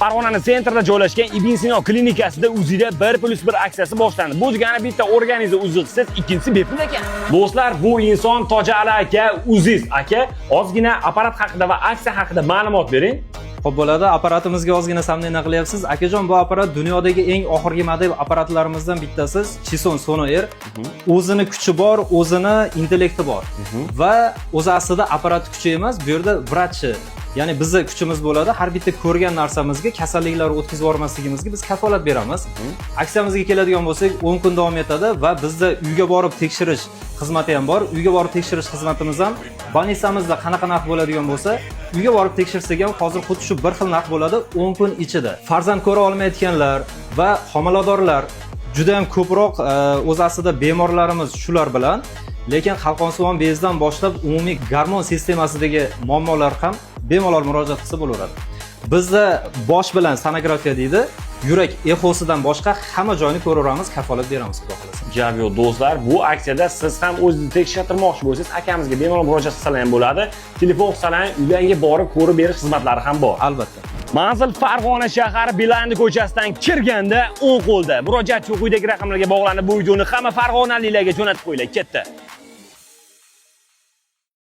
Farg'onani центр da joylashgan Ibn Sino klinikasida UZIda 1+1 aksiyasi boshlandi. Bu degani bitta organizni UZI qilsangiz, ikkinchisi bepul ekan. Do'stlar, bu inson Toji Ali aka, UZIst aka. Ozgina apparat haqida va aksiya haqida ma'lumot bering. Xo'p, bo'ladi. Apparatimizga ozgina сомнение qilyapsiz. Akajon, bu apparat dunyodagi eng oxirgi model apparatlarimizdan bittasi, Chison Sono Air. O'zini kuchi bor, o'zini intellekti bor. Va o'zi aslida apparat kuchi emas, bu yerda vrachi, ya'ni bizni kuchimiz bo'ladi. Har bitta ko'rgan narsamizga kasalliklar o'tkazib yubormasligimizga biz kafolat beramiz. Aksiyamizga keladigan bo'lsak, 10 kun davom etadi va bizda uyga borib tekshirish xizmati ham bor. Uyga borib tekshirish xizmatimiz ham больница mizda qanaqa narx bo'ladigan bo'lsa, uyga borib tekshirsak ham hozir xuddi shu bir xil narx bo'ladi 10 kun ichida. Farzand ko'ra olmayotganlar va homiladorlar juda ham ko'proq, o'zi aslida bemorlarimiz shular bilan, lekin qalqonsimon bezdan boshlab umumiy gormon sistemasidagi muammolar ham bemalol murojaat qilsa bo'laveradi. Bizda bosh bilan sonografiya deydi, yurak exosidan boshqa hamma joyini ko'raveramiz, kafolat beramiz, xudo xohlasa. Gap yo'q, do'stlar, bu aksiyada siz ham o'zingizni tekshirtirmoqchi bo'lsangiz, akamizga bemalol murojaat qilsalar ham bo'ladi. Telefon qilsalar ham uylarga borib ko'rib berish xizmatlari ham bor. Albatta. Manzil: Farg'ona shahari, Bilandi ko'chasidan kirganda o'ng qo'lda. Murojaat uchun quyidagi raqamlarga bog'lanib, bu videoni hamma farg'onaliklarga jo'natib qo'yinglar. Katta.